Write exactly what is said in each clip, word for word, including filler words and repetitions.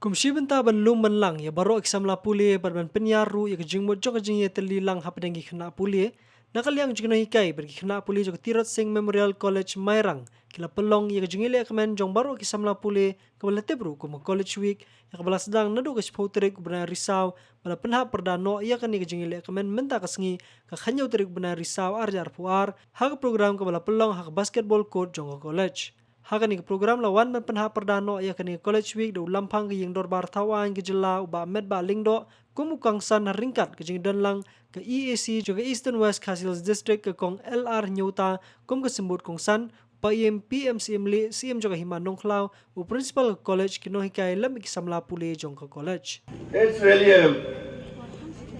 Kum shi bynta ban lum ban lang ïa baroh ki samla pule bad ban pynïar ruh ïa ka jingmut jong ka jingïatylli lang hapdeng ki khynnah pule, na ka liang jong ki nonghikai bad ki khynnah pule jong ka Tirot Sing Memorial College Mairang ki la pynlong ïa ka jingïalehkmen jong baroh ki samla pule kaba la tip ruh kum ka College Week, ïa kaba la sdang naduh ka shiphew tarik u bnai Risaw, ba la pynhap pyrda noh ïa kane ka jingïalehkmen mynta ka sngi, ka khathynñiew tarik u bnai Risaw ar hajar arphew ar, ha ka program kaba la pynlong ha ka basketball court jong ka college. Ha kane ka program la wan ban pynhap pyrda noh ïa kane ka College Week da u Lamphang ka Ïingdorbar Thawaiñ ka Jylla, u Bah Metbah Lyngdoh, kum u kongsan ha ryngkat ka jingdon lang ka E A C jong ka Eastern West Khasi Hills District, ka Kong L R Hynñiewta kum ka symbud kongsan, Paiem P M C M Lee, C M jong ka Hima Nongkhlaw, u principal ka college, ki nonghikai lem ki samla pule jong ka college. It's really a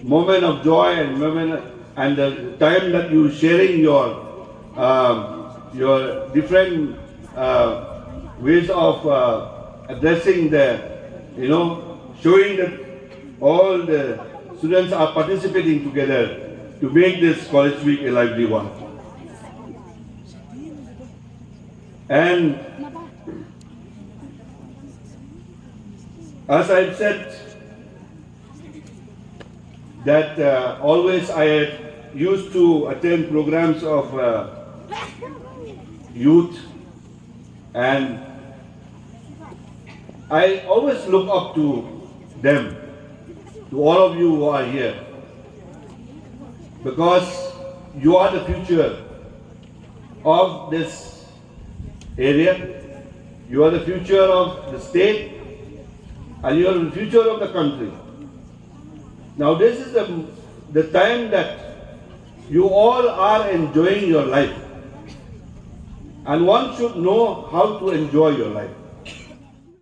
moment of joy and moment and the time that you sharing your um, your different uh, ways of uh, addressing the, you know, showing that all the students are participating together to make this College Week a lively one. And as I've said, that uh, always I used to attend programs of uh, youth, and I always look up to them, to all of you who are here, because you are the future of this area. You are the future of the state, and you are the future of the country. Now, this is the, the time that you all are enjoying your life. And one should know how to enjoy your life.